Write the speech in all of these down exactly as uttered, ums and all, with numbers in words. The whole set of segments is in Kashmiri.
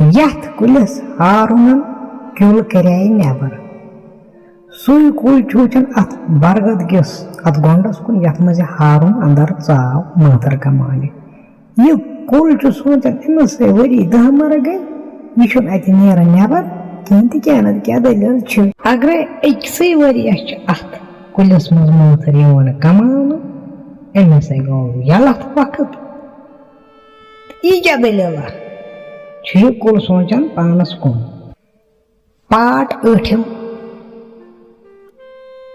یتھ کُلِس ہارونن کیُل کریایہِ نٮ۪بر، سُے کُل چھُ وٕچھان اتھ برگد کِس، اتھ گۄنڈس کُن، یتھ منٛز یہِ ہارون اندر ژاو مٲتھٕر کمانہِ۔ یہِ کُل چھُ سونٛچان، أمِس ہے ؤری دَہ مَرٕ گٔے، یہِ چھُنہٕ اَتہِ نیران نٮ۪بر کِہیٖنۍ تہِ، کیٛاہ نتہٕ کیٛاہ دٔلیٖل چھِ؟ اگرے أکسٕے ؤریَس چھِ اَتھ کُلِس منٛز مٲتھٕر یِوان کماونہٕ، أمِس ہے گوٚو یَلَتھ وقت۔ یہِ کیٛاہ دٔلیٖلہ؟ چھُ یہِ کُل سونٛچان پانَس کُن۔ پارٹ ٲٹھِم،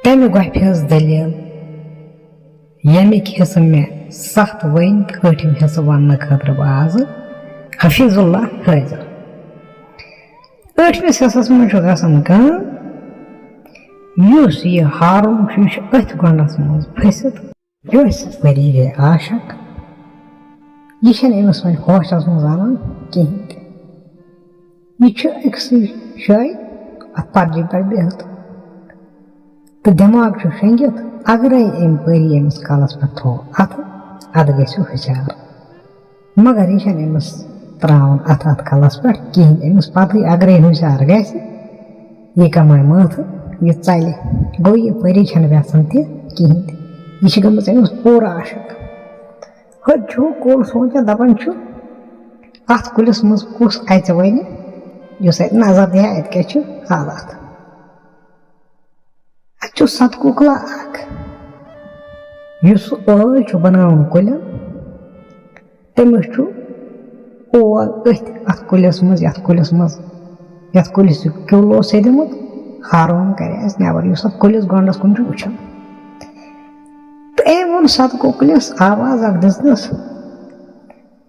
تَمہِ گۄپھِ ہٕنٛز دٔلیٖل، ییٚمِکۍ حِصہٕ مےٚ ستھ ؤنۍ، تہٕ ٲٹھِم حِصہٕ وننہٕ خٲطرٕ بہٕ آزٕ حفیظ اللہ حٲضِر۔ ٲٹھمِس حِصس منٛز چھُ گژھان کٲم، یُس یہِ ہارُن چھُ، یہِ چھُ أتھۍ گۄنڈس منٛز پھٔسِتھ۔ یۄس پری گٔے عاشق، یہِ چھَنہٕ أمِس وۄنۍ ہوشَس منٛز اَنان کِہیٖنۍ تہِ۔ یہِ چھُ أکسٕے جایہِ اَتھ پَرجہِ پٮ۪ٹھ بِہِتھ تہٕ دٮ۪ماغ چھُ شۄنٛگِتھ، اَگرَے أمۍ پری أمِس کَلَس پٮ۪ٹھ تھوٚو اَتھٕ، اَتھ گژھِ ہُشار۔ مگر یہِ چھَنہٕ أمِس ترٛاوان اَتھٕ اَتھ کَلَس پٮ۪ٹھ کِہیٖنۍ۔ أمِس پَتہٕے اَگرَے ہُشار گژھِ، یہِ کماے مٲتھٕ، یہِ ژلہِ۔ گوٚو یہِ پری چھنہٕ وٮ۪ژھان تہِ کِہیٖنۍ تہِ۔ یہِ چھِ گٔمٕژ أمِس پوٗرٕ عاشق۔ ہوٚتہِ چھُ کُل سونٛچان، دپان چھُ، اتھ کُلِس منٛز کُس اژِ وۄنۍ، یُس اتہِ نظر دِہا، اتہِ کیٛاہ چھِ حالات۔ اتہِ چھُ ستہٕ کُکلا اکھ، یُس سُہ ٲل چھُ بناوان کُلٮ۪ن۔ تٔمِس چھُ اول أتھۍ اَتھ کُلِس منٛز، یَتھ کُلِس منٛز، یَتھ کُلِس یہِ کیُل اوس سیٚدیومُت، ہارون کرِ اَسہِ نٮ۪بر، یُس اَتھ کُلِس گۄنٛڈَس کُن چھُ وٕچھان۔ تہٕ أمۍ ووٚن سَتہٕ کُکلِس، آواز اَکھ دِژنَس،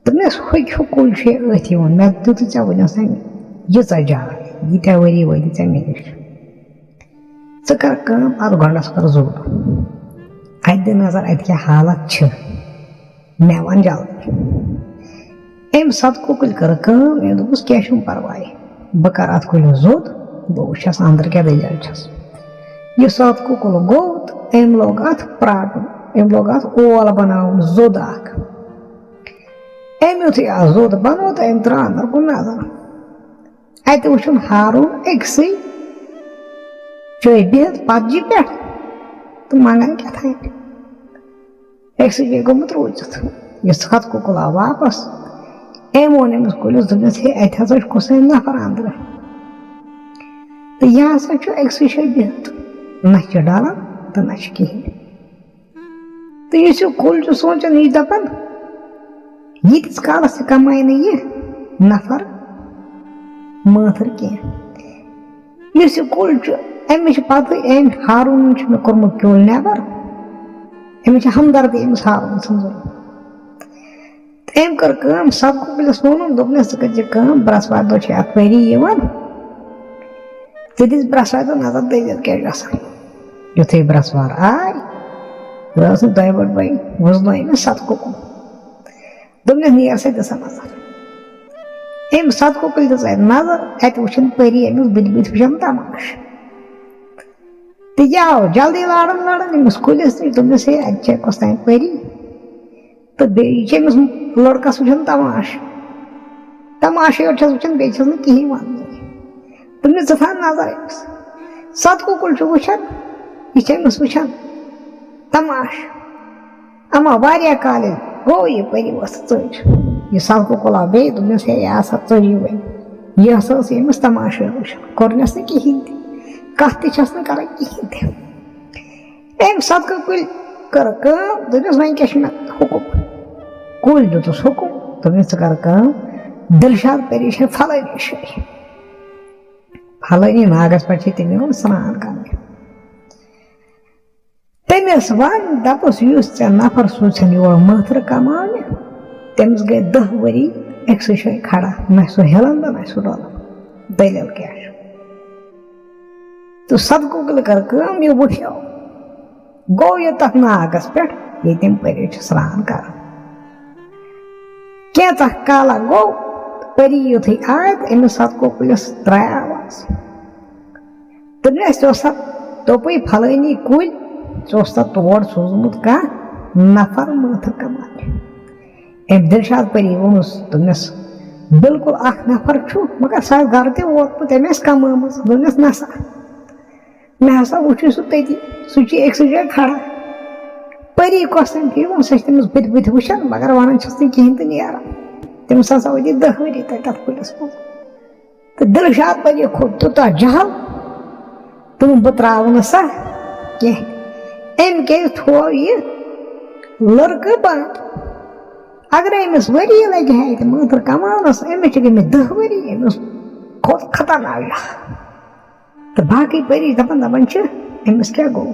دوٚپنَس، "ہُکہِ ہیوٗ کُل چھُ یہِ أتھۍ یِوان، مےٚ دیُتُے ژےٚ وٕنیُس تام ییٖژاہ جاے، ییٖتیٛاہ ؤری وٲتی ژےٚ مےٚ نِش۔ ژٕ کر کٲم، اتھ گۄنڈس کر زوٗر۔ اتہِ دِ نظر، اتہِ کیٛاہ حالت چھِ۔ مےٚ ون جلدی۔" أمۍ ستہٕ کُکُلۍ کٔر کٲم، أمۍ دوٚپُس، "کینٛہہ چھُنہٕ پرواے، بہٕ کرٕ اتھ کُلِس زوٚد، بہٕ وٕچھس أنٛدرٕ کیٛاہ دٔلیٖل چھس۔" یہِ ستہٕ کُکُل گوٚو تہٕ أمۍ لوگ اتھ پراٹُن، أمۍ لوگ اتھ اول بناوُن، زوٚد اکھ۔ أمۍ یُتھُے اتھ زوٚد بنوو تہٕ أمۍ ترٛٲو أنٛدر کُن نظر۔ اتہِ وُچھُن ہارون أکسٕے جایہِ بِہِتھ پتجہِ پٮ۪ٹھ تہٕ منٛگان کیٛاہ تام۔ أکسٕے جایہِ گوٚمُت روٗزِتھ۔ یہِ ژھۄتہٕ کُکُل آو واپس۔ أمۍ ووٚن أمِس کُلِس، دوٚپنس، "ہے، اتہِ ہسا چھُ کُسے نفر أنٛدرٕ۔ تہٕ یہِ ہسا چھُ أکسٕے جایہِ بِہِتھ، نہ چھِ ڈلان تہٕ نہ چھِ کِہیٖنۍ۔" تہٕ یُس یہِ کُل چھُ سونٛچان، یہِ چھُ دَپان، ییٖتِس کالَس تہِ کمایہِ نہٕ یہِ نفر مٲتھٕر کینٛہہ۔ یُس یہِ کُل چھُ، أمِس چھِ پَتہٕ، أمۍ ہارونَن چھُ مےٚ کوٚرمُت کیوٚل نٮ۪بر، أمِس چھِ ہمدردی أمِس ہارون سٕنٛز۔ تہٕ أمۍ کٔر کٲم، سَتہٕ کُکلِس ووٚنُن، دوٚپنَس، "ژٕ کٔرۍ زِ کٲم، برٛٮ۪سوارِ دۄہ چھِ اَپٲری یِوان، ژٕ دِس برٛٮ۪سوارِ دۄہ نظر، دٔلیٖل کیٛاہ چھِ گژھان۔" یُتھُے برٛٮ۪سوار آے، یہِ ٲس نہٕ دۄیہِ بَٹہِ بَے، وُزنٲے أمِس سَتہٕ کُکُل۔ دوٚپنَس، "نیر سا، دِ سا نظر۔" أمۍ سَتہٕ کُکُل دِژ اَتہِ نظر، اَتہِ وٕچھِن پٔری أمِس بٕتھِ بٕتھِ وٕچھان تماشہٕ۔ تہٕ یہِ آو جلدی لاران لاران أمِس کُلِس نِش، دوٚپنَس، "ہے، اَتہِ چھےٚ کۄس تام پٔری؟" تہٕ بیٚیہِ چھِ أمِس لٔڑکَس وٕچھان تماشہٕ۔ تماشے یوت چھَس وٕچھان، بیٚیہِ چھَس نہٕ کِہیٖنۍ وَننٕے۔ دوٚپنَس، "ژٕ تھاو نظر أمِس۔" سَتہٕ کُکُل چھُ وٕچھان، یہِ چھِ أمِس وٕچھان تماشہٕ۔ اما واریاہ کالہِ گوٚو یہِ پٔری ؤژھ ژٔج۔ یہِ سَتہٕ کُکُل آو بیٚیہِ، دوٚپنَس، "ہے، یہِ ہسا ژٔج یہِ وۄنۍ۔ یہِ ہسا ٲس أمِس تماشہٕ وٕچھان، کوٚرنَس نہٕ کِہیٖنۍ تہِ، کَتھ تہِ چھَس نہٕ کَران کِہیٖنۍ تہِ۔" أمۍ سَتہٕ کُکُلۍ کٔر کٲم، دوٚپنَس، "وۄنۍ کیٛاہ چھُ مےٚ حُکُم؟" کُلۍ دیُتُس حُکُم، دوٚپنَس، "ژٕ کَر کٲم، دِلشاد پٔری چھےٚ فلٲنی جایہِ، فلٲنی ناگَس پٮ۪ٹھ چھِ تٔمۍ یِوان سرٛان کَرنہِ۔ تٔمِس وَن، دَپُس، یُس ژےٚ نفر سوٗزتھَن یور مٲتھٕر کماونہِ، تٔمِس گٔے دَہ ؤری أکسٕے جایہِ کھڑا، نہ چھُ سُہ ہِلان تہٕ نہ چھُ سُہ ڈولان۔ دٔلیٖل کیٛاہ چھُ؟" تہٕ سَتہٕ کُکُلۍ کٔر کٲم، یہِ وُپھیو۔ گوٚو یہِ تَتھ ناگَس پٮ۪ٹھ، ییٚتہِ یِم پٔری چھِ سرٛان کَران۔ کینٛژھا کالا گوٚو، پٔری یُتھُے آے تہٕ أمِس سَتہٕ کُکُلِس درٛاے آواز۔ دوٚپنَس، "ژےٚ اوس سا دوٚپُے فلٲنی کُلۍ، ژےٚ اوس سا تور سوٗزمُت کانٛہہ نفر مٲتھٕر کماونہِ؟" أمۍ دِلشاد پٔری ووٚنُس، دوٚپنَس، بالکل اکھ نفر چھُ، مگر سُہ آسہِ گرٕ تہِ ووتمُت، تٔمۍ آسہِ کمٲومٕژ۔ دوٚپنَس، "نسا، مےٚ ہسا وُچھُے سُہ تٔتی، سُہ چھُ أکسٕے جایہِ کھڑا۔ پری کۄس تٔمۍ چھِ یِوان، سۄ چھِ تٔمِس بٕتھِ بٕتھِ وٕچھان، مگر وَنان چھَس نہٕ کِہیٖنۍ تہٕ نیران۔" تٔمِس ہسا وٲتۍ دَہ ؤری تَتہِ تَتھ کُلِس منٛز۔ تہٕ دِلشاد پری کھوٚت تیوٗتاہ جہل، دوٚپُن، "بہٕ ترٛاوٕ نہٕ سا کینٛہہ۔ أمۍ کیٛازِ تھوو یہِ لٔڑکہٕ بنٛد؟ اگرے أمِس ؤری لگہِ ہا ییٚتہِ مٲنٛتھٕر کماونس، أمِس چھِ گٔمٕتۍ دَہ ؤری، أمِس کھوٚت خطرناک جہل۔" تہٕ باقٕے پری دَپان، دَپان چھِ، "أمِس کیٛاہ گوٚو؟"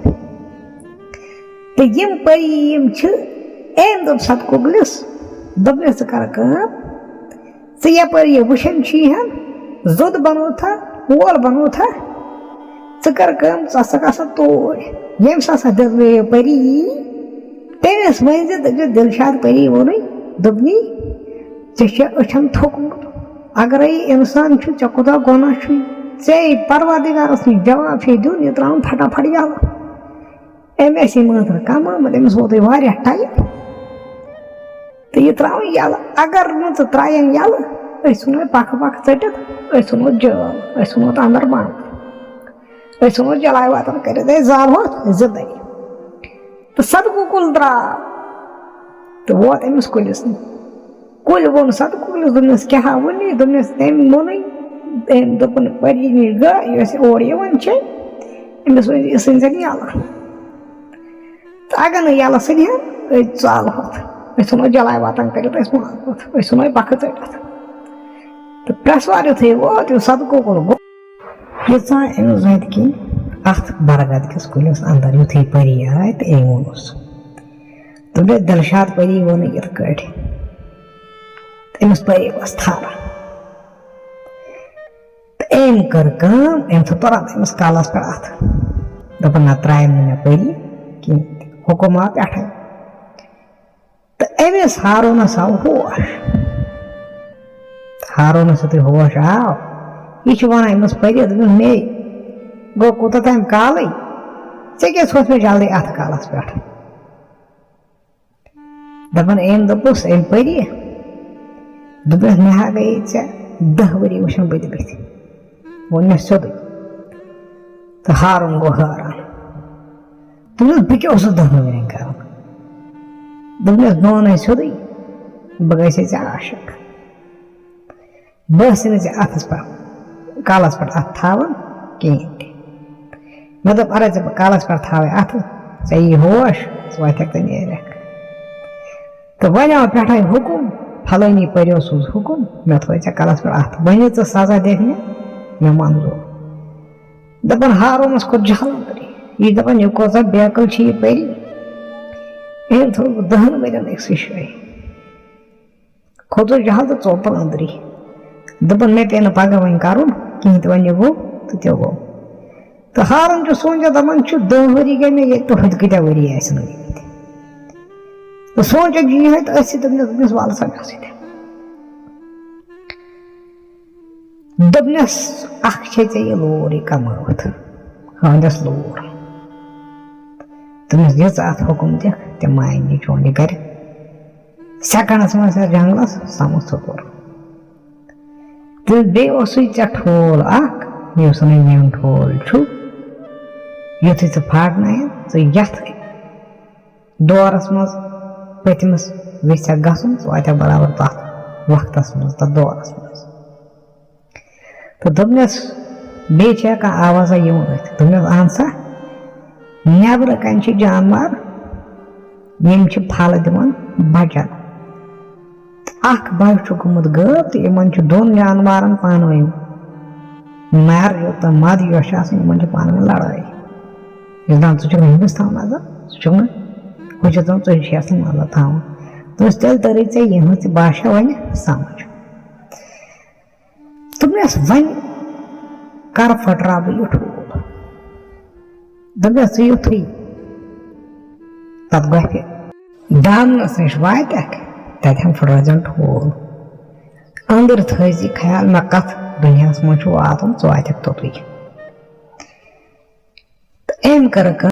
تہٕ یِم پری یِم چھِ، أمۍ دوٚپ سَتہٕ کُگلِس، دوٚپنَس، "ژٕ کَر کٲم، ژٕ یَپٲرۍ یہِ وٕچھان چھِی ہَن، زوٚد بَنوتھا، وول بَنوتھا، ژٕ کَر کٲم، ژٕ ہسا گژھ سا توٗرۍ۔ ییٚمہِ ساتہٕ سۄ دِلہٕ پری یی، تٔمِس ؤنۍ زِ، دٔپزِ، دِلشاد پری ووٚنُے، دوٚپنی، ژےٚ چھےٚ أچھَن تھوٚکمُت۔ اگرے یہِ اِنسان چھُ، ژےٚ کوٗتاہ گۄناہ چھُے؟ ژےٚ پروردگارَس نِش جواب چھے دیُن، یہِ ترٛاوُن پھٹا پھٹ یَلہٕ۔" أمۍ آسہِ یہِ مٲنٛتھٕر کمٲومٕژ، أمِس ووتُے واریاہ ٹایم۔ تہٕ یہِ ترٛاوُن یَلہٕ۔ اگر نہٕ ژٕ ترٛایَن یَلہٕ، أسۍ ژھٕنوے پکھٕ پکھٕ ژٔٹِتھ، أسۍ ژھٕنو جٲل، أسۍ ژھٕنو اَتھ اَندر بنٛد۔ أسۍ ژھٕنو جلاے وطن کٔرِتھ، أسۍ زالہوتھ زِندَے۔ تہٕ صدقہٕ کُل درٛاو تہٕ ووت أمِس کُلِس نِش۔ کُلۍ ووٚن صدقہٕ کُلِس، دوٚپنَس، "کیٛاہ ہا ووٚنُے؟" دوٚپنَس، "تٔمۍ ووٚنُے، تٔمۍ دوٚپُن، پری نِش گٔے، یۄس یہِ اورٕ یِوان چھے، أمِس ؤنۍ زِ، یہِ ژھٕنۍ زٮ۪ن یَلہٕ۔ تہٕ اگر نہٕ یَلہٕ ژھٕنہِ ہا، أسۍ ژالہوتھ، أسۍ ژھٕنو جلاے وطن کٔرِتھ، أسۍ مارہوتھ، أسۍ ژھٕنو پکھٕ ژٔٹِتھ۔" تہٕ پرٛٮ۪س وار یُتھُے ووت، یُس صدقہٕ کُل گوٚو، ییٖژاہ أمِس زَدِ کِنۍ اَتھ برگد کِس کُلِس اَندر، یُتھُے پری آے تہٕ أمۍ ووٚنُس۔ دوٚپنَس، "دِلشاد پری ووٚنُے یِتھ کٲٹھۍ۔" تہٕ أمِس پری ٲس تھَر۔ تہٕ أمۍ کٔر کٲم، أمۍ تھٲو تُرنٛت أمِس کَلَس پٮ۪ٹھ اَتھٕ۔ دوٚپُن، "نہ ترٛایَن نہٕ مےٚ پری کِہیٖنۍ تہِ، حُکُم آو پٮ۪ٹھَے۔" تہٕ أمِس ہارونَس آو ہوش۔ ہارونَس یُتھُے ہوش آو، یہِ چھُ وَنان أمِس پٔرِتھ، دوٚپُن، "مے گوٚو کوٗتاہ تام کالٕے، ژےٚ کیٛازِ تھوٚوُتھ مےٚ جلدی اَتھٕ کَلَس پٮ۪ٹھ؟" دَپان أمۍ دوٚپُس، أمۍ پٔرِتھ، دوٚپنَس، "مےٚ ہا گٔیے ژےٚ دَہ ؤری وٕچھان بٕتھِ بٕتھِ۔" ووٚن مےٚ سیوٚدُے۔ تہٕ ہارُن گوٚو حٲران۔ دوٚپنَس، "بہٕ کیٛاہ اوسُس دَہَن ؤرِین کران؟" دوٚپنَس، "بہٕ وَنَے سیوٚدُے، بہٕ گٔیے ژےٚ عاشق۔ بہٕ ٲسٕے نہٕ ژےٚ اَتھَس پٮ۪ٹھ، کَلَس پٮ۪ٹھ اَتھٕ تھاوان کِہیٖنۍ تہِ۔ مےٚ دوٚپ، اَرے ژےٚ بہٕ کَلَس پٮ۪ٹھ تھاوَے اَتھٕ، ژےٚ یی ہوش، ژٕ وَتھَکھ تہٕ نیرَکھ۔ تہٕ وۄنۍ آو پٮ۪ٹھَے حُکُم، پھلٲنی پٔرِو سوٗز حُکُم، مےٚ تھوٚوُے ژےٚ کَلَس پٮ۪ٹھ اَتھٕ، وۄنۍ یہِ ژٕ سزا دِکھ مےٚ، مےٚ منظوٗر۔" دَپان ہارونَس کھوٚت جہلَن تہٕ یہِ دَپان، "یہِ کۭژاہ بیقٕل چھِ یہِ پٔری؟" أمۍ تھوٚو دَہَن ؤرِین أکسٕے جایہِ۔ کھوٚتُس جہل تہٕ ژوٚپ أنٛدری۔ دوٚپُن، "مےٚ پیٚیہِ نہٕ پَگاہ وۄنۍ کَرُن کِہیٖنۍ تہِ، وۄنۍ یہِ گوٚو تہٕ تہِ گوٚو۔" تہٕ ہارُن چھُ سونٛچان، دَپان چھُ، "دَہ ؤری گٔے مےٚ ییٚتہِ، تہٕ ہُتہِ کۭتیٛاہ ؤری آسن گٔمٕتۍ؟" تہٕ سونٛچان چھُ یِہوٚے، تہٕ أتھۍ سۭتۍ دوٚپنَس، دوٚپنَس، "وَلہٕ سا مےٚ سۭتۍ۔" دوٚپنَس، "اَکھ چھے ژےٚ یہِ لوٗر، یہِ کَمٲوٕتھ، ہٲنٛدِس لوٗر۔" دوٚپنَس، "یہِ ژٕ اَتھ حُکُم دِکھ، تہِ مانہِ یہِ چون یہِ گَرِ۔" سیکنڈس منٛز یتھ جنگلس سمکھ ژٕ کوٚر۔ تہٕ بیٚیہِ اوسُے ژےٚ ٹھوٗل اکھ، یُس نہٕ میون ٹھوٗل چھُ۔ یُتھُے ژٕ پھاٹنایَکھ، ژٕ یتھ دورس منٛز پٔتمِس ویژھکھ گژھُن، ژٕ واتکھ برابر تتھ وقتس منٛز، تتھ دورس منٛز۔ تہٕ دوٚپنَس، "بیٚیہِ چھےٚ کانٛہہ آوازا یِوان أتھۍ؟" دوٚپنَس، "اَہَن سا، نٮ۪برٕ کَنہِ چھِ جانوَر، یِم چھِ پھل دِوان بَچَن۔ تہٕ اَکھ بَچہٕ چھُ گوٚمُت غٲب تہٕ یِمَن چھُ دۄن جانوَرَن پانہٕ ؤنۍ، نَر یُس تہٕ مَد یۄس چھِ آسان، یِمَن چھِ پانہٕ ؤنۍ لڑٲے۔ یُس دَپان، ژٕ چھُکھ نہٕ ہُمِس تھاوان نظر، ژٕ چھُکھ نہٕ ہُہ چھُ دَپان، ژٕ چھُکھ یَژھان مطلب تھاوُن۔" دوٚپنَس، "تیٚلہِ تٔرٕے ژےٚ یِہٕنٛز تہِ باشا وۄنۍ سَمٕجھ۔" دوٚپنَس، "وۄنۍ کر پھٕٹراو بہٕ یہِ ٹھوٗل؟" دوٚپنَس، "ژٕ یُتھُے تَتھ گۄپھِ دامنَس نِش واتکھ، تَتٮ۪ن پھٕٹرٲوزٮ۪ن ٹھوٗل۔ أنٛدٕرۍ تھٲیزِ خیال، مےٚ کَتھ دُنیاہَس منٛز چھُ واتُن، ژٕ واتکھ توٚتُے۔" تہٕ أمۍ کٔر کٲم،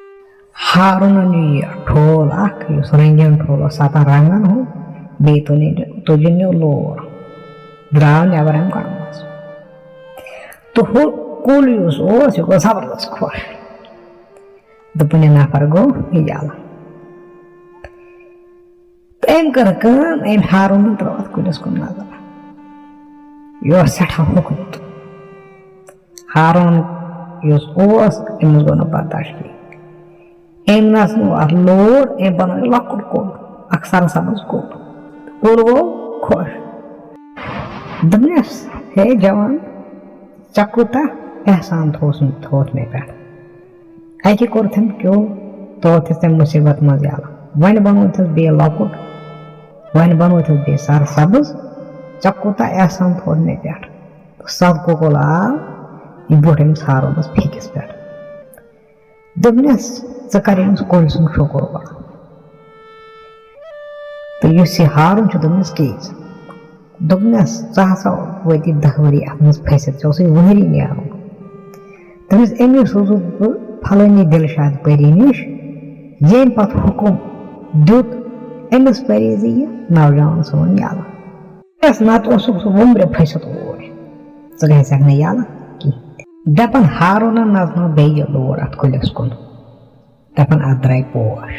ہارونن نیوٗ یہِ ٹھوٗل اکھ، یُس رنٛگیٖن ٹھوٗل اوس، ستن رنٛگن ہُنٛد، بیٚیہِ تُلِن، تُجِن نیوٗ لوٗر۔ درٛاو نٮ۪بر اَمہِ کۄڑٕ منٛز۔ تہٕ ہُہ کُل یُس اوس، یہِ گوٚو زبردست خۄش۔ دوٚپُن، یہِ نفر گوٚو یَلہٕ۔ تہٕ أمۍ کٔر کٲم، أمۍ ہارونن ترٲو اَتھ کُلِس کُن نظر۔ یہِ اوس سٮ۪ٹھاہ ہوٚکھمُت۔ ہارون یُس اوس، أمِس گوٚو نہٕ برداش کینٛہہ۔ أمۍ نَژنوو اَتھ لوڈ، أمۍ بَنوو یہِ لۄکُٹ کُل، اَکھ سَرسَبٕز کُل۔ کُل گوٚو خۄش۔ دوٚپنَس، ہے جوان، ژےٚ کوٗتاہ احسان تھوٚوُس، تھوٚوُتھ مےٚ پٮ۪ٹھ۔ اَکہِ کوٚرُتھ أمۍ کیوٚو، ترٛووتھَس تَمہِ مُصیٖبت منٛز یَلہٕ۔ وۄنۍ بَنووتھَس بیٚیہِ لۄکُٹ، وۄنۍ بَنووتھَس بیٚیہِ سَرسَبٕز۔ ژےٚ کوٗتاہ احسان تھوٚوُتھ مےٚ پٮ۪ٹھ۔ تہٕ صدقہٕ کُل آو، یہِ بیوٗٹھ أمِس ہارونَس پھیٚکِس پٮ۪ٹھ۔ دوٚپنَس، ژٕ کر أمِس کُلۍ سُنٛد شُکُر گۄڈٕ۔ تہٕ یُس یہِ ہارُن چھُ، دوٚپنَس، کیٛازِ؟ دوٚپنَس، ژٕ ہسا وٲتی دَہ ؤری اَتھ منٛز پھٔسِتھ، ژےٚ اوسُے وُہٕرۍ نیرُن۔ دوٚپنَس، أمِس سوٗزُس بہٕ فلٲنی دِلشاد پٔری نِش، ییٚمۍ پَتہٕ حُکُم دیُت أمِس پٔری زِ یہِ نوجوان ژھٕنُن یَلہٕ۔ یَس نَتہٕ اوسُکھ سُہ وُمبرِ پھٔسِتھ اوٗرۍ، ژٕ گژھکھ نہٕ یَلہٕ کِہیٖنۍ تہِ۔ دَپان ہارونَن نَژنٲو بیٚیہِ یہِ لوڈ اَتھ کُلِس کُن۔ دَپان، اَتھ درٛاے پوش۔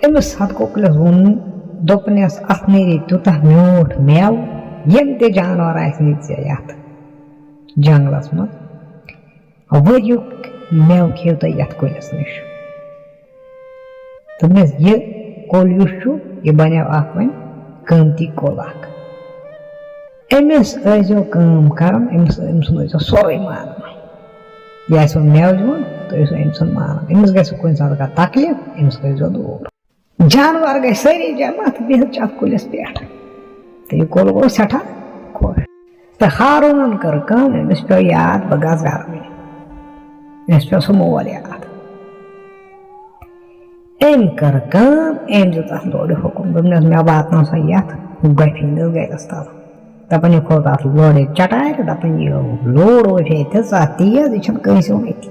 تٔمِس صدقو کُلِس ووٚن، دوٚپنَس، اَتھ نیرِ تیوٗتاہ میوٗٹھ مٮ۪وٕ، یِم تہِ جانوَر آسہِ نہٕ ژےٚ یَتھ جنٛگلَس منٛز، ؤریُک مٮ۪وٕ کھیٚیِو تُہۍ یَتھ کُلِس نِش۔ دوٚپنَس، یہِ کُل یُس چھُ، یہِ بَنیو اَکھ وۄنۍ قۭمتی کُل اَکھ۔ أمِس ٲسۍزیو کٲم کَران، أمِس، أمۍ سُنٛد ٲسۍزیو سورُے مانان۔ یہِ آسہِ وۄنۍ مٮ۪وٕ دیُن، تُہۍ ٲسِو أمۍ سُنٛد مانان۔ أمِس گژھِ کُنہِ ساتہٕ کانٛہہ تکلیٖف، أمِس کٔرۍزیو دوٗر۔ جانور گٔے سٲری جمع تہٕ بِہِتھ چھِ اَتھ کُلِس پٮ۪ٹھ۔ تہٕ یہِ کُل گوٚو سٮ۪ٹھاہ خۄش۔ تہٕ ہارونن کٔر کٲم، أمِس پیوٚو یاد، بہٕ گژھٕ گرٕ وۄنۍ۔ أمِس پیوٚو سُہ مول یاد۔ أمۍ کٔر کٲم، أمۍ دیُت اَتھ لورِ حُکُم، دوٚپنَس، مےٚ واتناو سا یَتھ گۄپھِ ہِنٛدِس گَرَس تَل۔ دَپان، یہِ کھوٚت اَتھ لورِ چٹارِ، دَپان، یہِ لوڈ وٕچھے تیٖژاہ تیز، یہِ چھَنہٕ کٲنٛسہِ ووٚن أتی۔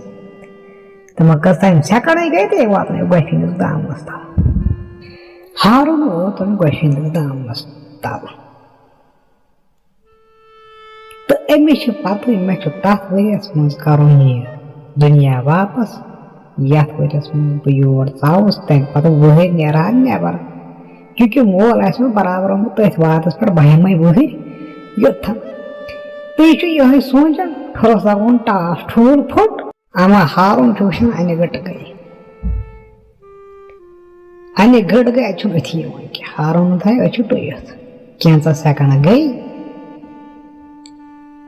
تِمو کٔر تَمہِ سٮ۪کنڈٕے گٔے تہٕ واتنٲو گۄپھِ ہِنٛدِس دامنَس تَل۔ ہارُن ووت تَمہِ گۄپھِ ہِنٛدِس دامنَس تَل۔ تہٕ أمِس چھِ پَتہٕ، مےٚ چھُ تَتھ ؤریَس منٛز کَرُن یہِ دُنیا واپَس، یَتھ ؤریَس منٛز بہٕ یور ژاوُس، تَمہِ پَتہٕ وُہٕرۍ نیرٕ ہا نٮ۪بَر۔ چوٗنٛکہِ مول آسہِ مےٚ برابر آمُت تٔتھۍ وادَس پٮ۪ٹھ، بہٕ ہٮ۪مَے وُہٕرۍ یوٚتتھَن۔ تہٕ یہِ چھُ یِہوٚے سونٛچان، پھُرَس لَگوُن ٹاس، ٹھوٗل پھوٚٹ۔ اما ہارُن چھُ وٕچھان، اَنہِ گٔٹہٕ گٔے۔ اَنہِ گٔٹہٕ گٔے، اَتہِ چھُنہٕ أتھی یِوان کینٛہہ۔ ہارُن تھایہِ أچھِ ٹُوِتھ۔ کینٛژھا سیکنڈ گٔے،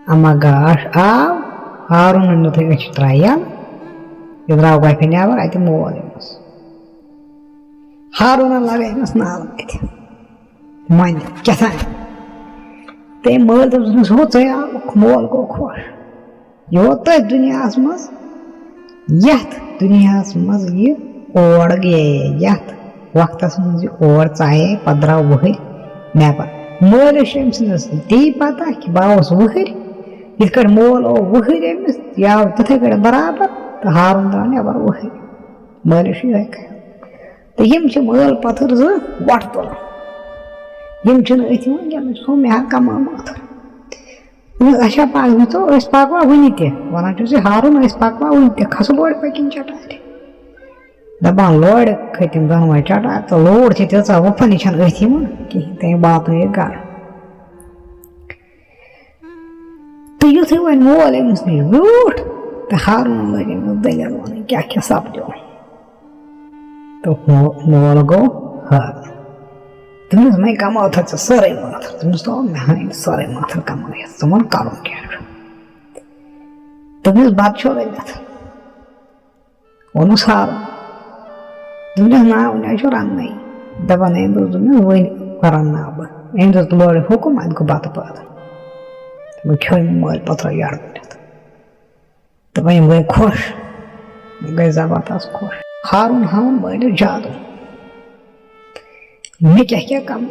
اما گاش آو، ہارُنن دیُتھُے أچھِ ترٛایَل، یہِ درٛاو گۄپھِ نٮ۪بر، اَتہِ مول أمِس۔ ہارُنن لگے أمِس نالہٕ اَتہِ۔ وۄنۍ کیٛاہ تام۔ تٔمۍ مٲلۍ دوٚپُس، "ہُہ ژٕے آوُکھ، مول گوٚو خۄش۔" یہِ ووت تٔتھۍ دُنیاہَس منٛز، یَتھ دُنیاہَس منٛز یہِ اور گٔیے، یَتھ وقتَس منٛز یہِ اور ژایے، پَتہٕ درٛاو وُہٕرۍ نٮ۪بر۔ مٲلِس چھِ أمۍ سٕنٛدِس تی پَتہ کہِ بہٕ آوُس وُہٕرۍ، یِتھ کٲٹھۍ مول آو وُہٕرۍ أمِس، یہِ آو تِتھَے کٲٹھۍ برابر، تہٕ ہارُن درٛاو نٮ۪بر وُہٕرۍ۔ مٲلِس چھُ یِہوٚے خیال۔ تہٕ یِم چھِ مٲلۍ پَتھٕر زٕ وۄٹھ تُلان۔ یِم چھِنہٕ أتھۍ یِوان کینٛہہ، مےٚ چھُ تھوٚومُت مےٚ ہا کَمٲو مَتھٕر۔ دوٚپمَس، "اچھا، پَکھ، مےٚ دوٚپ، أسۍ پَکوا وٕنہِ تہِ؟" وَنان چھُس یہِ ہارُن، "أسۍ پَکوا وٕنہِ تہِ؟ کھسہٕ لورِ پٔکِن چٹارِ۔" دَپان، لورِ کھٔتۍ تِم دۄنوَے چٹارِ تہٕ لوڈ چھِ تیٖژاہ وُپھن، یہِ چھَنہٕ أتھۍ یِوان کِہیٖنۍ، تٔمۍ واتنٲیِکھ گَرٕ۔ تہٕ یُتھُے وۄنۍ مول أمِس نِش بیوٗٹھ، تہٕ ہارُنَن لٲج أمِس دٔلیٖل وَنٕنۍ، کیٛاہ کیٛاہ سَپدیو۔ تہٕ مو-، مول گوٚو حٲران۔ دوٚپنَس، "وۄنۍ کَمٲوتھا ژےٚ سٲرٕے مٲتھٕر؟" دوٚپنَس، "تو مےٚ ہا أنۍ سٲرٕے مٲتھٕر کَمٲیِتھ، ژٕ وَن کَرُن کیٛاہ چھُ؟" دوٚپنَس، "بَتہٕ چھُ رٔنِتھ؟" ووٚنُس ہارُن۔ دوٚپنَس، "نہ، وُنہِ حظ چھُ رَننَے۔" دَپان، أمۍ دوٚپ، دوٚپنَس، "وۄنۍ رَنناو بہٕ۔" أمۍ دیُت لورِ حُکُم، اَتہِ گوٚو بَتہٕ پٲدٕ۔ تِمو کھیوٚو یِم مٲلۍ پَتھرو یَڑ بٔرِتھ۔ تہٕ وۄنۍ یِم گٔے خۄش، یِم گٔے زبردست خۄش۔ ہارُن ہاوُن مٲلِس جادو۔ مےٚ کیٛاہ کیٛاہ کَم،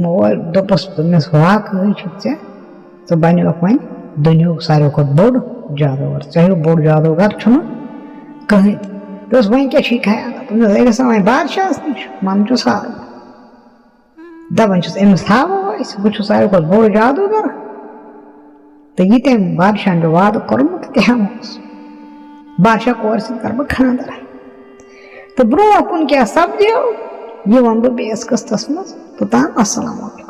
مول دوٚپُس، دوٚپنَس، "واقعٕے چھُکھ ژےٚ، ژٕ بَنیوکھ وۄنۍ دُنیاہُک ساروی کھۄتہٕ بوٚڑ جادوگر، ژےٚ ہیوٗ بوٚڑ جادوگر چھُنہٕ کٕہٕنۍ تہِ۔" دوٚپُس، "وۄنۍ کیٛاہ چھُے خیال؟" دوٚپنَس، "أسۍ گژھو وۄنۍ بادشاہَس نِش، وَنُن چھُس ہارُن۔" دَپان چھُس، أمِس ہاوو أسۍ، بہٕ چھُس ساروی کھۄتہٕ بوٚڑ جادوٗگر۔ تہٕ یہِ تٔمۍ بادشاہن چھُ وعدٕ کوٚرمُت، تہِ ہٮ۪مہوس۔ بادشاہ کورِ سۭتۍ کَرٕ بہٕ خانٛدر۔ تہٕ برٛونٛہہ کُن کیٛاہ سپدیو، یہِ وَنہٕ بہٕ بیٚیِس قٕسطس منٛز۔ توٚتام السلام علیکم۔